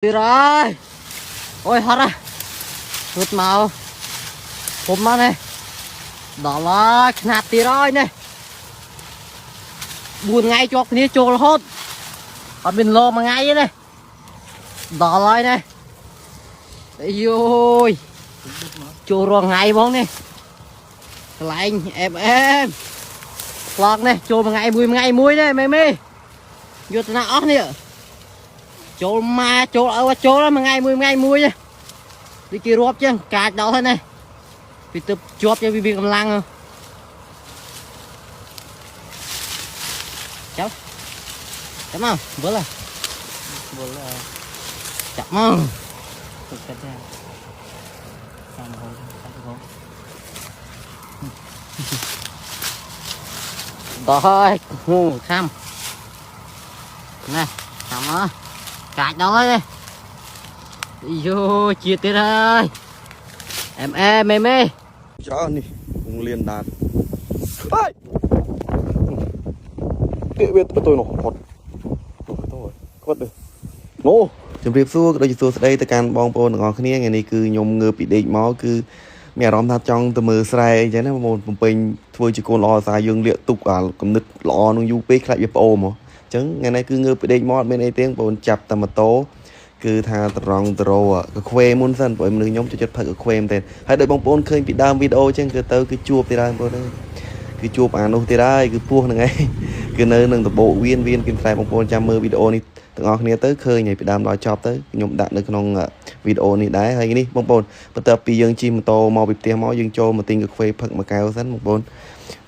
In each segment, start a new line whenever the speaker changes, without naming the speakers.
ទៀតហើយអូយហត់ហ៎រត់មកពុំមកនេះដល់ហើយខ្នាតទៀតហើយនេះ4ថ្ងៃជាប់គ្នាចូលរហូតអត់មានលោមួយថ្ងៃទេនេះដល់ហើយនេះអាយយចូលរាល់ថ្ងៃហ្មងនេះកន្លែងអែមអែមប្លង់នេះចូលមួយថ្ងៃមួយថ្ងៃមួយនេះមេមេយុទ្ធនាអស់នេះ ចូលមកចូលឲ្យចូលមួយថ្ងៃមួយថ្ងៃមួយដូចគេរាប់ចឹងកាចដល់ហើយនេះវាទៅជាប់ចឹងវាមានកម្លាំងចាប់ចាប់មកវិល
វល់
ចាប់មក
ទុកចិត្តដែរតាមរហូតតាមរហូត
ដល់ហើយហូខាំនេះខាំមកកាចដល់ហើយនេះយោជាតិទៀតហើយអែមអែមមេមេ
ច្រើននេះពងលៀនដាតអើយទៀកវាទៅទៅនោះផុតទៅទៅគាត់ទៅនោះ
ជំរាបសួរក៏ដូចជាសួស្តីទៅកាន់បងប្អូនទាំងអស់គ្នាថ្ងៃនេះគឺខ្ញុំងើបពីដេកមកគឺមានអារម្មណ៍ថាចង់ទៅមើលស្រែអីចឹងណាបងប្អូនបំពេញធ្វើជាកូនល្អសារយើងលាកទុកអាគំនិតល្អនឹងយូរពេកខ្លាចវាប្អូមហ៎អញ្ចឹងថ្ងៃនេះគឺងើបពីដេកមកអត់មានអីទេបងប្អូនចាប់តែម៉ូតូគឺថាត្រង់ត្រោកាខ្វេមុនសិនព្រោះមនុស្សខ្ញុំចូលចិត្តផឹកកាខ្វេមែនទែនហើយដោយបងប្អូនឃើញពីដើមវីដេអូអញ្ចឹងគឺទៅគឺជួបទៀតហើយបងប្អូនអើយគឺជួបអានោះទៀតហើយគឺពោះហ្នឹងឯងគឺនៅនឹងដបោកវៀនវៀនគិនស្រែបងប្អូនចាំមើលវីដេអូនេះ ទាំងអស់គ្នាទៅឃើញហើយពីដើមដល់ចប់ទៅខ្ញុំដាក់នៅក្នុងវីដេអូនេះដែរហើយនេះបងប្អូនបន្ទាប់ពីយើងជិះម៉ូតូមកពីផ្ទះមកយើងចូលមកទិញកាហ្វេផឹកមួយកែវសិនបងប្អូន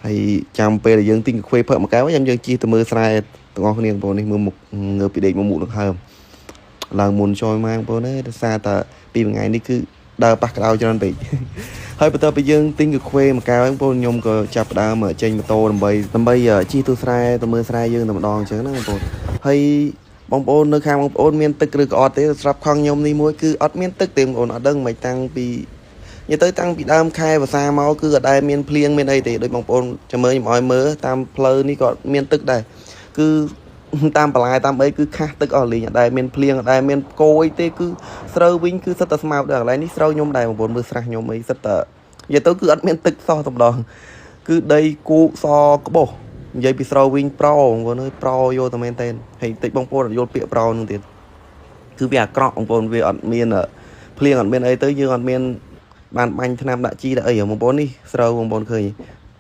ហើយចាំពេលដែលយើងទិញកាហ្វេផឹកមួយកែវចាំយើងជិះទៅមើលស្រែទាំងអស់គ្នាបងប្អូននេះមើលមុខងើបពីដេកមកមុខនឹងហើមឡើងមុនចូលមកបងប្អូនអើយដោយសារតែពីមួយថ្ងៃនេះគឺដើរប៉ះក្តៅច្រើនពេកហើយបន្ទាប់ពីយើងទិញកាហ្វេមួយកែវបងប្អូនខ្ញុំក៏ចាប់ផ្ដើមចេញម៉ូតូដើម្បីដើម្បីជិះទៅស្រែទៅមើលស្រែយើងតែម្ដងអញ្ចឹងណាបងប្អូនហើយ បងប្អូននៅខាងបងប្អូនមានទឹកឬក៏អត់ទេស្រាប់ខំខ្ញុំនេះមួយគឺអត់មានទឹកទេបងប្អូនអត់ដឹងមិនតាំងពីនិយាយទៅតាំងពីដើមខែវស្សាមកគឺអត់ដែលមានភ្លៀងមានអីទេដូចបងប្អូនចាំមើលខ្ញុំឲ្យមើលតាមផ្លូវនេះក៏មានទឹកដែរគឺតាមបន្លែតាមអីគឺខាស់ទឹកអស់លីងអត់ដែលមានភ្លៀងអត់ដែលមានគោអីទេគឺស្រូវវិញគឺសិតតែស្មៅដែរកន្លែងនេះស្រូវខ្ញុំដែរបងប្អូនមើលស្រះខ្ញុំអីសិតតែនិយាយទៅគឺអត់មានទឹកសោះតែម្ដងគឺដីគោកសក្បោះ និយាយពីស្រូវវិញប្របងប្អូនអើយប្រយកតែមែនតើហើយតិចបងប្អូនអត់យល់ពាក្យប្រនឹងទៀតគឺវាអាក្រក់បងប្អូនវាអត់មានភ្លៀងអត់មានអីទៅយើងអត់មានបានបាញ់ថ្នាំដាក់ជីដាក់អីបងប្អូននេះស្រូវបងប្អូនឃើញ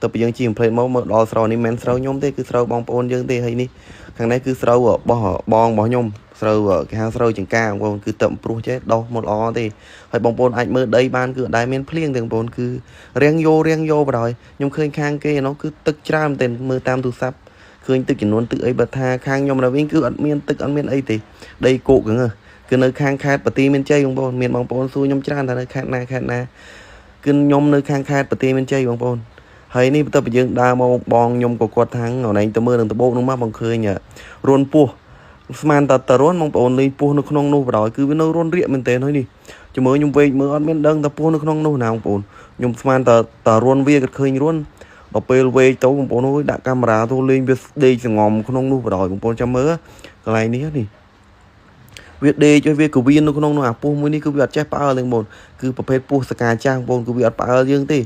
ទៅពីយើងជីកំភ្លេតមកមកដល់ស្រូវនេះមិនមែនស្រូវខ្ញុំទេគឺស្រូវបងប្អូនយើងទេហើយនេះខាងនេះគឺស្រូវរបស់បងរបស់ខ្ញុំស្រូវគេហៅស្រូវចង្ការបងប្អូនគឺទឹកព្រោះចេះដោះមកល្អទេហើយបងប្អូនអាចមើលដីបានគឺអត់ដែលមានភ្លៀងទេបងប្អូនគឺរៀងយោរៀងយោបណ្ដោយខ្ញុំឃើញខាងគេនោះគឺទឹកច្រើនមែនទែនមើលតាមទូរស័ព្ទឃើញទឹកចំនួនទឹកអីបើថាខាងខ្ញុំនៅវិញគឺអត់មានទឹកអត់មានអីទេដីគោកហ្នឹងគឺនៅខាងខេត្តបន្ទាយមានជ័យបងប្អូនមានបងប្អូនសួរខ្ញុំច្រើនថានៅខេត្តណាខេត្តណាគឺខ្ញុំនៅខាងខេត្តបន្ទាយមានជ័យបងប្អូនហើយនេះបន្ទាប់ពីយើងដើរមកបងខ្ញុំក៏គាត់ថាងអនឯងទៅមើលនឹងដបោកនោះមកបងឃើញរួនពោះស្មានតតរួនបងប្អូនលេងពោះនៅក្នុងនោះបណ្ដោយគឺវានៅរួនរៀកមែនទែនហើយនេះជំរឿខ្ញុំវែកមើលអត់មានដឹងថាពោះនៅក្នុងនោះណាបងប្អូនខ្ញុំស្មានតតរួនវាក៏ឃើញរួនដល់ពេលវែកទៅបងប្អូនអើយដាក់កាមេរ៉ាទៅលេងវាដេកសងំក្នុងនោះបណ្ដោយបងប្អូនចាំមើលកន្លែងនេះនេះវាដេកឲ្យវាកវៀននៅក្នុងនោះអាពោះមួយនេះគឺវាអត់ចេះផ្អើលទេបងប្អូនគឺប្រភេទពោះសកាចាស់បងប្អូនគឺវាអត់ផ្អើលយើងទេ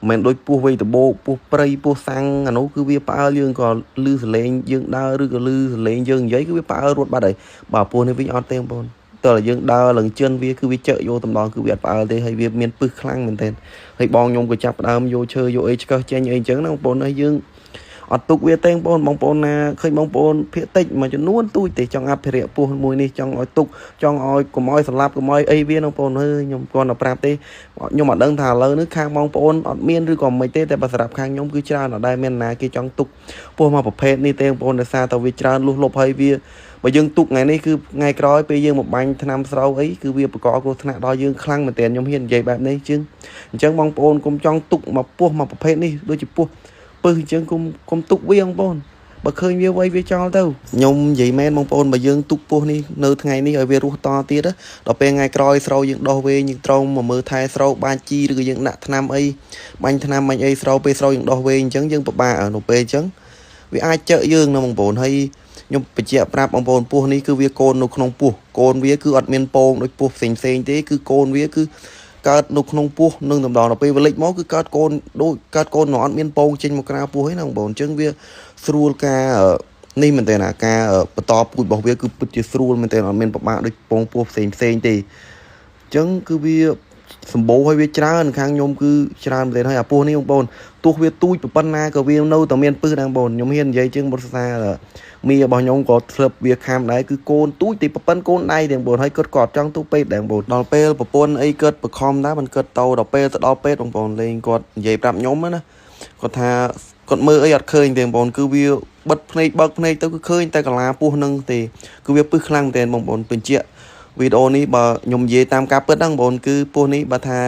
មិនមែនដូចពោះវៃដបោកពោះព្រៃពោះសាំងអានោះគឺវាផ្អើលយើងក៏លឺសលេងយើងដើរឬក៏លឺសលេងយើងនិយាយគឺវាផ្អើលរត់បាត់ហើយបើពោះនេះវិញអត់ទេបងប្អូនតើយើងដើរឡើងជិនវាគឺវាចឹកយកតម្ដងគឺវាអត់ផ្អើលទេហើយវាមានពឹសខ្លាំងមែនទែនហើយបងខ្ញុំក៏ចាប់ផ្ដើមយកឈើយកអីឆ្កឹះចេញអីចឹងណាបងប្អូនហើយយើងអត់ទុកវាទេបងប្អូនបងប្អូនណាឃើញបងប្អូនភាកតិចមួយចំនួនទូចទេចង់អភិរក្សពោះមួយនេះចង់ឲ្យទុកចង់ឲ្យកុំឲ្យសម្លាប់កុំឲ្យអីវាបងប្អូនអើយខ្ញុំគាត់តែប្រាប់ទេខ្ញុំអត់ដឹងថាឥឡូវនេះខាងបងប្អូនអត់មានឬក៏មិនទេតែបើសម្រាប់ខាងខ្ញុំគឺច្រើនអត់ដែលមានណាគេចង់ទុកពោះមកប្រភេទនេះទេបងប្អូនដោយសារតែវាច្រើនលុះលុបហើយវាបើយើងទុកថ្ងៃនេះគឺថ្ងៃក្រោយពេលយើងមកបាញ់ថ្នាំស្រូវអីគឺវាបង្កគ្រោះថ្នាក់ដល់យើងខ្លាំងមែនទែនខ្ញុំហ៊ាននិយាយបែបនេះជាងអញ្ចឹងបងប្អូនកុំចង់ទុកមកពោះមកប្រភេទនេះដូចជាពោះពឹសអញ្ចឹងកុំទុកវាបងប្អូនបើឃើញវាវៃវាចោលទៅខ្ញុំនិយាយមែនបងប្អូនបើយើងទុកពោះនេះនៅថ្ងៃនេះឲ្យវារស់តទៀតដល់ពេលថ្ងៃក្រោយស្រូវយើងដោះវែងយើងត្រូវមកមើលថែស្រូវបាញ់ជីឬក៏យើងដាក់ថ្នាំអីបាញ់ថ្នាំបាញ់អីស្រូវពេលស្រូវយើងដោះវែងអញ្ចឹងយើងពិបាកនៅពេលអញ្ចឹងវាអាចចឹកយើងណាបងប្អូនហើយ ខ្ញុំបញ្ជាក់ប្រាប់បងប្អូនពស់នេះគឺវាកូននៅក្នុងពោះកូនវាគឺអត់មានពងដូចពស់ផ្សេងផ្សេងទេគឺកូនវាគឺកើតនៅក្នុងពោះនឹងតម្ដងដល់ពេលវាលេចមកគឺកើតកូនដូចកើតកូននៅអត់មានពងចេញមកក្រៅពោះទេណាបងប្អូនអញ្ចឹងវាស្រួលការនេះមែនទេណាការបន្តពូជរបស់វាគឺពិតជាស្រួលមែនទេអត់មានពិបាកដូចពងពោះផ្សេងផ្សេងទេអញ្ចឹងគឺវាសម្បូរហើយវាច្រើនខាងខ្ញុំគឺច្រើនមែនទេហើយអាពោះនេះបងប្អូនទោះវាទូចប៉ុណ្ណាក៏វានៅតែមានពឹសដែរបងប្អូនខ្ញុំហ៊ាននិយាយជាងបុតសាមីរបស់ខ្ញុំក៏ធ្លាប់វាខាំដែរគឺកូនទូចទីប៉ុណ្ណកូនដៃទេបងប្អូនហើយគាត់ក៏អត់ចង់ទូពេកដែរបងប្អូនដល់ពេលប្រពន្ធអីគាត់បខំដែរមិនគាត់តោដល់ពេលទៅដល់ពេទ្យបងប្អូនលេងគាត់និយាយប្រាប់ខ្ញុំណាគាត់ថាគាត់មើលអីអត់ឃើញទេបងប្អូនគឺវាបិទភ្នែកបើកភ្នែកទៅគឺឃើញតែកាឡាពោះនឹងទេគឺវាពឹសខ្លាំងមែនទែនបងប្អូនបញ្ជាក់វីដេអូនេះបើខ្ញុំនិយាយតាមការពិតហ្នឹងបងប្អូនគឺពោះនេះបើថា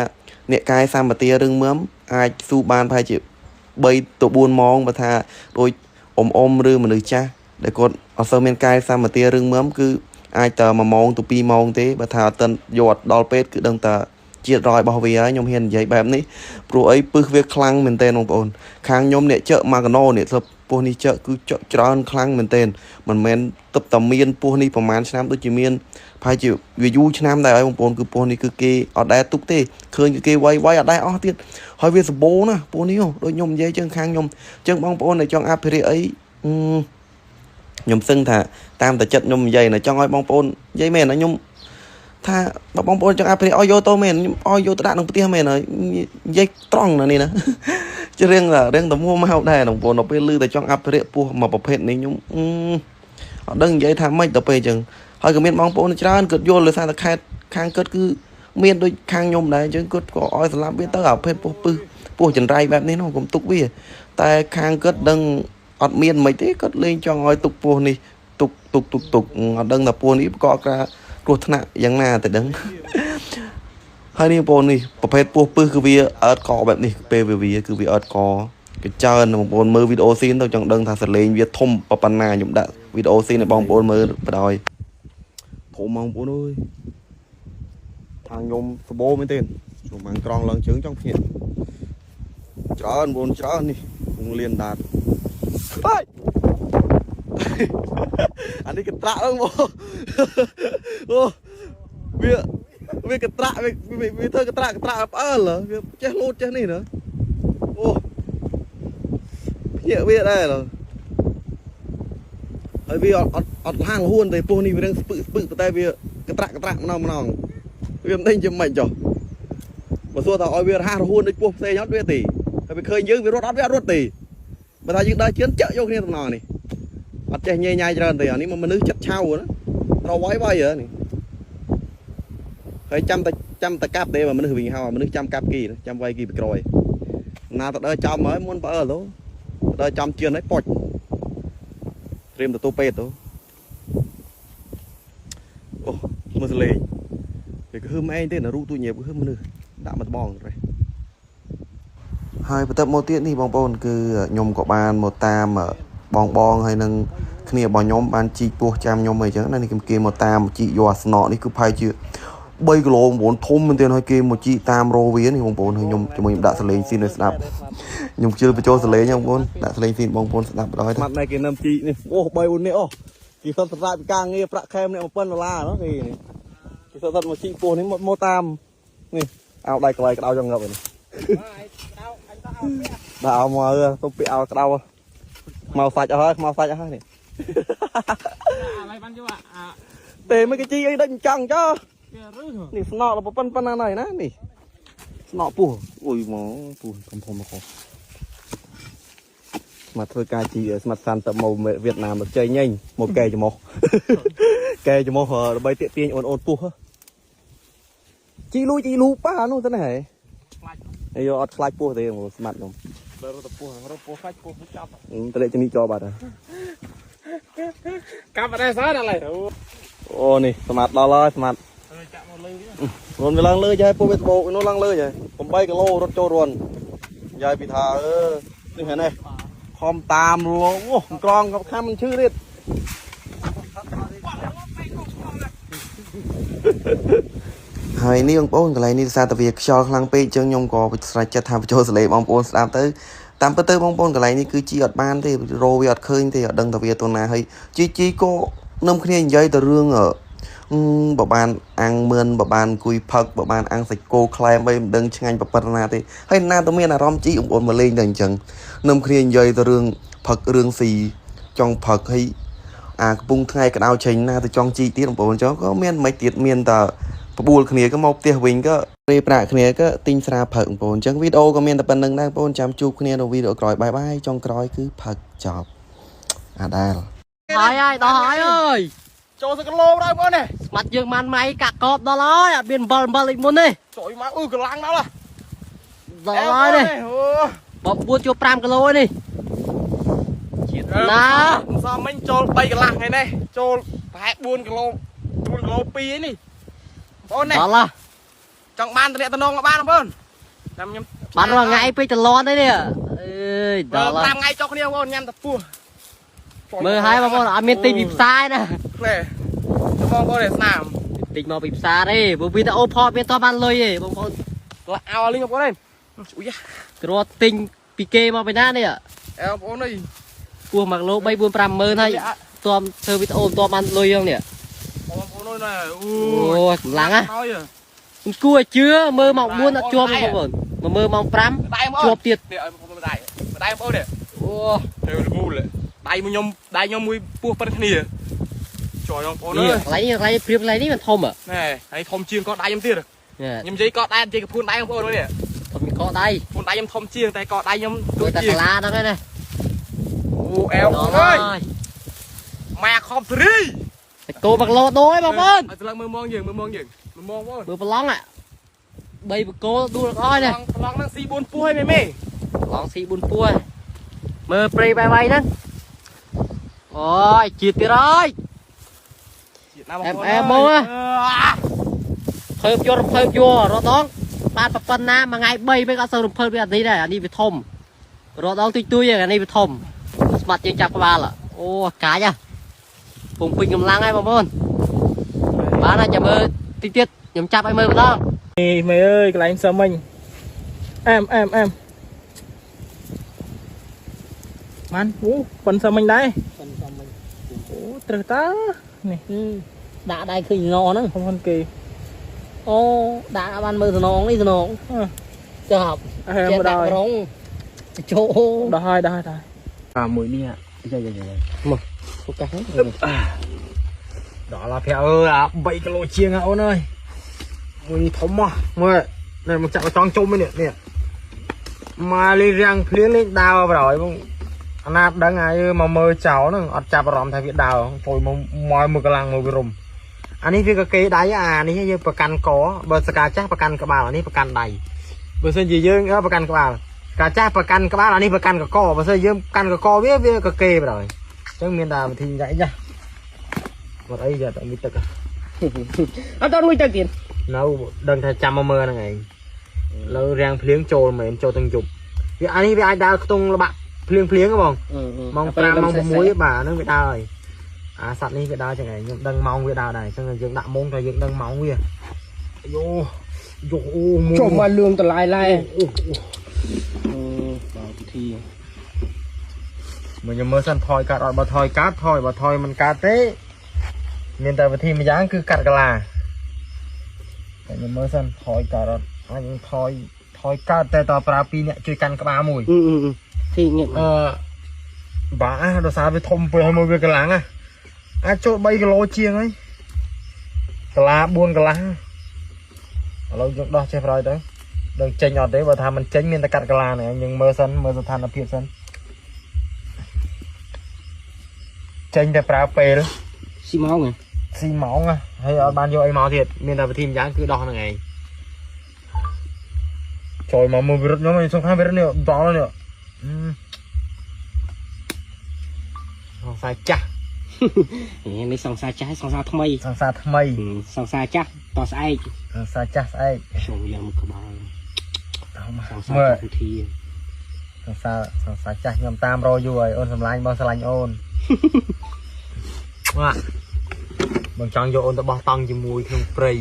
អ្នកកាយសម្បទារឹងមាំអាចស៊ូបានប្រហែលជា3ទៅ4ម៉ោងបើថាដូចអ៊ំឬមនុស្សចាស់ដែលគាត់អត់សូវមានកាយសម្បទារឹងមាំគឺអាចតែ1ម៉ោងទៅ2ម៉ោងទេបើថាអត់ទាន់យកអត់ដល់ពេទ្យគឺដឹងតែជាតិរយរបស់វាហើយខ្ញុំហ៊ាននិយាយបែបនេះព្រោះអីពឹសវាខ្លាំងមែនទែនបងប្អូនខាងខ្ញុំអ្នកជឹកម៉ាកាណូនេះធ្លាប់ពោះនេះជឹកគឺជឹកច្រើនខ្លាំងមែនទែនមិនមែនទឹកតែមានពោះនេះប្រហែលឆ្នាំដូចជាមានប្រហែលជាវាយូរឆ្នាំដែរហើយបងប្អូនគឺពោះនេះគឺគេអត់ដែលទុកទេឃើញគឺគេវាយអត់ដែលអស់ទៀតហើយវាសម្បូរណាស់ពោះនេះដូចខ្ញុំនិយាយចឹងខាងខ្ញុំចឹងបងប្អូនដែលចង់អភិរក្សអីខ្ញុំសឹងថាតាមតែចិត្តខ្ញុំនិយាយណាចង់ឲ្យបងប្អូននិយាយមែនណាខ្ញុំថាបើបងប្អូនចង់អភិរក្សឲ្យយកទៅមែនខ្ញុំឲ្យយកទៅដាក់ក្នុងផ្ទះមែនហើយនិយាយត្រង់ណានេះណាជារឿងតមួមកដែរបងប្អូនដល់ពេលលឺតែចង់អភិរក្សពោះមួយប្រភេទនេះខ្ញុំអត់ដឹងនិយាយថាម៉េចដល់ពេលអញ្ចឹងហើយក៏មានបងប្អូនច្រើនគាត់យល់លើសារតែខេតខាងគាត់គឺមានដូចខាងខ្ញុំដែរអញ្ចឹងគាត់ក៏ឲ្យសម្លាប់វាទៅអាប្រភេទពោះពឹសពោះចង្រៃបែបនេះនោះកុំទុកវាតែខាងគាត់ដឹងអត់មានមិនទេគាត់លេងចង់ឲ្យទុកពោះនេះទុកទុកទុកទុកអត់ដឹងថាពោះនេះប្រកបការគ្រោះថ្នាក់យ៉ាងណាតែដឹងហើយនេះបងប្អូននេះប្រភេទពោះពឹសគឺវាអើតកបែបនេះពេលវាគឺវាអើតកកច្រើនបងប្អូនមើលវីដេអូស៊ីនទៅចង់ដឹងថាសលេងវាធំប៉ុណ្ណាខ្ញុំដាក់វីដេអូស៊ីនឲ្យបងប្អូនមើលបដ ாய் ធំបងប្អូនអើយខាងខ្ញុំសបោមែនទេខ្ញុំបានក្រងឡើងជើងចង់ភ្ញាក់ច្រើនបងប្អូនច្រើននេះពងលៀនដាតបាយអានេះកត្រាក់ហ្នឹងបងអូវាកត្រាក់វាធ្វើកត្រាក់ផ្អើលវាចេះលោតចេះនេះណាអូភ្ញាក់វាដែរហើយវាអត់ហាងលហួនទេពោះនេះវារឿងស្ពឹកប៉ុន្តែវាកត្រាក់ម្ដងវាមិនដឹងជាម៉េចចុះបើសួរថាឲ្យវារហ័សរហួនដូចពោះផ្សេងអត់វាទេហើយវាឃើញយើងវារត់អត់វាអត់រត់ទេបើថាយើងដើរជឿនចាក់យកគ្នាតំណងនេះអត់ចេះញ៉ៃញ៉ៃច្រើនទេអានេះមកមនុស្សចិត្តឆៅណាត្រូវវាយនេះហើយចាំតែកាប់ទេបើមនុស្សវិញហៅមនុស្សចាំកាប់គីចាំវាយគីពីក្រោយណាទៅដើរចំហើយមុនបើអើទៅដើរចំជឿនហើយប៉ុចត្រៀមទទួលពេទ្យទៅអូមើលសលេងវាគឺហឹមឯងទេណារូទូញៀបគឺហឹមមនុស្សដាក់មកដបងរេះហើយបន្ទាប់មកទៀតនេះបងប្អូនគឺខ្ញុំក៏បានមកតាមបងហើយនឹងគ្នារបស់ខ្ញុំបានជីកពោះចាំខ្ញុំអីចឹងណានេះគេមកតាមជីកយកអាស្នក់នេះគឺប្រហែលជា3គីឡូបងប្អូនធំមែនទែនហើយគេមកជីកតាមរោវានេះបងប្អូនហើយខ្ញុំជាមួយខ្ញុំដាក់សលេងស៊ីនឲ្យស្ដាប់ខ្ញុំជឿបញ្ចូលសលេងបងប្អូនដាក់សលេងស៊ីនបងប្អូនស្ដាប់បណ្ដោយ
មាត់ណែគេនឹមជីកនេះអូ3 4នេះអូគេសុទ្ធសម្រាប់ការងារប្រាក់ខែម្នាក់1000ដុល្លារនោះគេនេះគេសុទ្ធមកជីកពោះនេះមកតាមនេះអោដៃក្លៃក្តៅចង់ងាប់នេះដាក់អោមកទៅពាក់អោក្តៅមកសាច់អស់ហើយមកសាច់អស់ហើយនេះទេមិនគេជីអីដូចចង់ចោនេះស្នក់ដល់ប៉ុណ្ណាហើយណានេះស្នក់ពោះអុយមកពោះធំមកមកធ្វើការជីស្មាត់សាន់ទៅមកវៀតណាមមកចេញញមកកែច្មោះកែច្មោះដើម្បីទាក់ទាញអូនពោះជីលូប៉ានោះទៅណាហ៎អីអត់ខ្លាចពោះទេស្មាត់ខ្ញុំ
បើរត់ទៅពោះរត់ពោះខ្លាចពោះចាប់
តលេជំនីចោបាត់ហើយ
កាប់អត់ដែរសោះដល់ហើយ
អូនេះស្មាត់ដល់ហើយស្មាត់
ចាក់មកលើ
រត់វាឡើងលើហើយពោះវាត្បូកនោះឡើងលើហើយ8គីឡូរត់ចូលរន់យាយពីថាអឺនេះហ្នឹងនេះខំតាមលោកអូក្រងក៏ខាំមិនឈឺទៀត
ហើយនេះបងប្អូនកន្លែងនេះសារតែវាខ្យល់ខ្លាំងពេកអញ្ចឹងខ្ញុំក៏ស្រេចចិត្តថាបញ្ចូលសលេងបងប្អូនស្ដាប់ទៅ តាមពិតទៅបងប្អូនកន្លែងនេះគឺជីអត់បានទេរោវាអត់ឃើញទេអត់ដឹងថាវាទៅណាហើយជីជីក៏នឹមគ្នានិយាយទៅរឿងអឺបើបានអាំងមឿនបើបានអង្គុយផឹកបើបានអាំងសាច់គោក្លែមអីមិនដឹងឆ្ងាញ់ប៉ុណ្ណាទេហើយណាទៅមានអារម្មណ៍ជីបងប្អូនមកលេងតែអញ្ចឹងនឹមគ្នានិយាយទៅរឿងផឹករឿងស៊ីចង់ផឹកហើយអាកំពុងថ្ងៃក្តៅចេញណាទៅចង់ជីទៀតបងប្អូនអញ្ចឹងក៏មានមិនទៀតមានតែបបួលគ្នាក៏មកផ្ទះវិញក៏រេប្រាក់គ្នាក៏ទិញស្រាផឹកបងប្អូនអញ្ចឹងវីដេអូក៏មានតែប៉ុណ្្នឹងដែរបងប្អូនចាំជួបគ្នានៅវីដេអូក្រោយបាយបាយចុងក្រោយគឺផឹកចប់អាដែល
ហើយហើយដល់ហើយអើយ
ចូលសគីឡូដល់បងប្អូននេះ
ស្មាត់យើងបានម៉ៃកាក់កបដល់ហើយអត់មានអំបិលអំបិលដូចមុនទេ
ចូលមកអឺកម្លាំងដល់
ដល់ហើយនេះ
អូ
ប4ចូល5គីឡូនេះជាតិណា
មិនសមមិញចូល3កន្លះថ្ងៃនេះចូលប្រហែល4គីឡូ4គីឡូ2ឯនេះបងប្អូននេះ
ដល់ហ่ะ
ចង់បានតំណតំណងក៏បានបងប្អូនចាំខ្ញុំ
បានរាល់ថ្ងៃពេកតលន់នេះអើយដល់ហើយ
5ថ្ងៃចុះគ្នាបងប្អូនញ៉ាំតែពោះ
មើលហើយបងប្អូនអត់មានទិញពីផ្សារណា
ផ្លែបងប្អូននេះស្នាម
ទិញមកពីផ្សារទេព្រោះវីដេអូផតមានតបានលុយទេបងប្អូន
លះអោលីងបងប្អូនអើយអូយ៉ា
គ្រាន់ទិញពីគេមកពីណានេះ
អែបងប្អូនអើយ
ពោះ1គីឡូ3 4 5ម៉ឺនហើយតមធ្វើវីដេអូតបានលុយហ្នឹងនេះ
បងប្អូនអើយណាអូ
អូយកម្លាំងហ៎
ហើយ
មិនគួរឲ្យជឿមើលម៉ោង4អត់ជាប់ទេបងប្អូនមកមើលម៉ោង
ដៃបង
5ជាប់ទៀត
នេះឲ្យបងប្អូនដៃដៃបងប្អូននេះ
អូ
ទៅលមូលដៃមួយខ្ញុំដៃខ្ញុំមួយពោះប៉ិនគ្នាចយបងប្អូនអើ
នេះ
យក
ន្លែងនេះកន្លែងព្រៀបកន្លែងនេះมันធំហ៎
ណែហើយធំជាងកដៃខ្ញុំទៀត
នេះ
ខ្ញុំនិយាយកដៃនិយាយកពួនដៃបងប្អូននេះ
ធំជាងកដៃ
ពួនដៃខ្ញុំធំជាងតែកដៃខ្ញុំ
ទួ
ទូចជាង
តែកាឡាហ្នឹងឯណា
អូអែវ
ដល់
អើយ
ហើយ
ម៉ែខំសេរី
តែគោ1គីឡូដូចបងប្អូន
ឲ្យស្លឹកមើលមងយើងមើលមងយើងមើលមងបង
មើលប្រឡងហ่ะ3បកគោដួលអស់នេះ
ប្លង់ហ្នឹងស៊ី4ពោះហើយមេមេ
ប្រឡងស៊ី4ពោះហើយមើលព្រៃបាយបាយហ្នឹងអូយជាតិទៀតហើយ
ជាតិណាបងប្អូន
អែមមកហ៎ ភើបយករំភើបយករដងបានប៉ុណ្ណាមួយថ្ងៃ3វិញអត់សូវរំភើបវាអានេះដែរអានេះវាធំរដងទុយទុយអានេះវាធំស្មាត់យើងចាប់ក្បាលអូកាចហ៎ពងពេញកម្លាំងហើយបងប្អូនបានហើយចាំមើលតិចទៀតខ្ញុំចាប់ឲ្យមើលម្ដង
នេះមេអើយកន្លែងសើមិញអែមអែមអែមបានអូប៉ុនសើមិញដែរអូត្រូវតានេះ
ដាក់ដៃឃើញណហ្នឹង
ធំហ៊ុនគេ
អូដាក់បានមើលសំណងនេះសំណងចាប់
អែមមកដល់
រងចូល
ដល់ហើយដល់ហើយដល់
អាមួយនេះយ៉ាយ៉ាយ៉ា
ឱកាសហ្នឹង
ដល់ឡាភ័ក្រអើយអា3គីឡូជាងអូនអើយមួយនេះធំមកមើលនេះមកចាក់ចង់ជុំនេះនេះមកលេងរាំងភ្លៀងលេងដើរប្រហើយបងអាណាដឹងហើយមកមើលចោលហ្នឹងអត់ចាប់អារម្មណ៍ថាវាដើរជួយមកមកមើលកម្លាំងមើលវារុំអានេះវាក៏គេដៃអានេះយើងប្រកាន់កបើសកាចាស់ប្រកាន់ក្បាលអានេះប្រកាន់ដៃបើសិនជាយើងប្រកាន់ក្បាលកាចាស់ប្រកាន់ក្បាលអានេះប្រកាន់កកបើសិនយើងកាន់កកវាវាក៏គេប្រហើយអញ្ចឹងមានតែវិធីយ៉ាងចាស់ អត់អីយ៉ាតែមានទឹក
អត់ដល់មួយទឹកទៀត
នៅដឹងថាចាំមកមើលហ្នឹងឯងលើរាំងភ្លៀងចូលមែនចូលទាំងយប់វាអានេះវាអាចដើរខ្ទង់ល្បាក់ភ្លៀងភ្លៀងហ្មងម៉ោង5ម៉ោង6បាទហ្នឹងវាដើរហើយអាសត្វនេះវាដើរចឹងឯងខ្ញុំដឹងម៉ោងវាដើរដែរអញ្ចឹងយើងដាក់ម៉ោងតែយើងដឹងម៉ោងវាយោយោអូមួ
ជុំមកលឿងតឡៃឡែ
អូ
បាទពិធី
មើលខ្ញុំមើលសិនថយកាត់អត់បើថយកាត់ថយបើថយមិនកាត់ទេមានតែវិធីម្យ៉ាងគឺកាត់កាឡាតែខ្ញុំមើលសិនថយកាត់អត់អាចនឹងថយថយកាត់តែតប្រើពីរអ្នកជួយកាន់ក្បាលមួយ
អឺធីងាក
អឺបាដោយសារវាធំពេកហើយមើលវាកម្លាំងណាអាចចូល3គីឡូជាងហើយកាឡា4កន្លះឥឡូវយើងដោះចេះប្រយទៅដឹងចេញអត់ទេបើថាមិនចេញមានតែកាត់កាឡានេះយើងមើលសិនមើលស្ថានភាពសិនចេញតែប្រើពេល
ស៊ីម៉ោងហ៎
ស៊ីម៉ោងហើយអត់បានយកអីមកទៀតមានតែវិធីម្យ៉ាងគឺដោះហ្នឹងឯងចូលមកមើលវិរុទ្ធខ្ញុំសុំខាងវិរុទ្ធនេះដល់នេះសង្សារចាស់
នេះសង្សារចាស់សង្សារថ្មី
សង្សារថ្មី
សង្សារចាស់តស្អែក
សង្សារចាស់ស្អែក
ខ្ញុំយ៉ាងមកក្បាលសង្សារ
មើល
ពិធី
សង្សារសង្សារចាស់ខ្ញុំតាមរយូរហើយអូនសម្លាញ់បងស្រឡាញ់អូន បាទបងចង់យកអូនទៅបោះតង់ជាមួយក្នុងព្រៃ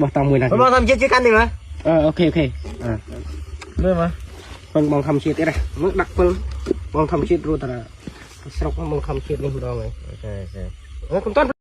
បោះតង់មួយណា
បងតាមជាតិជួយកាន់នេះមើល
អឺអូខេអូខេ
មើលមើល
ពឹងបងធម្មជាតិទៀតណាមើលដាក់ពិលបងធម្មជាតិរត់តាស្រុកបងធម្មជាតិនេះម្ដងហើយ
អូខេអូខេ
កុំតន់។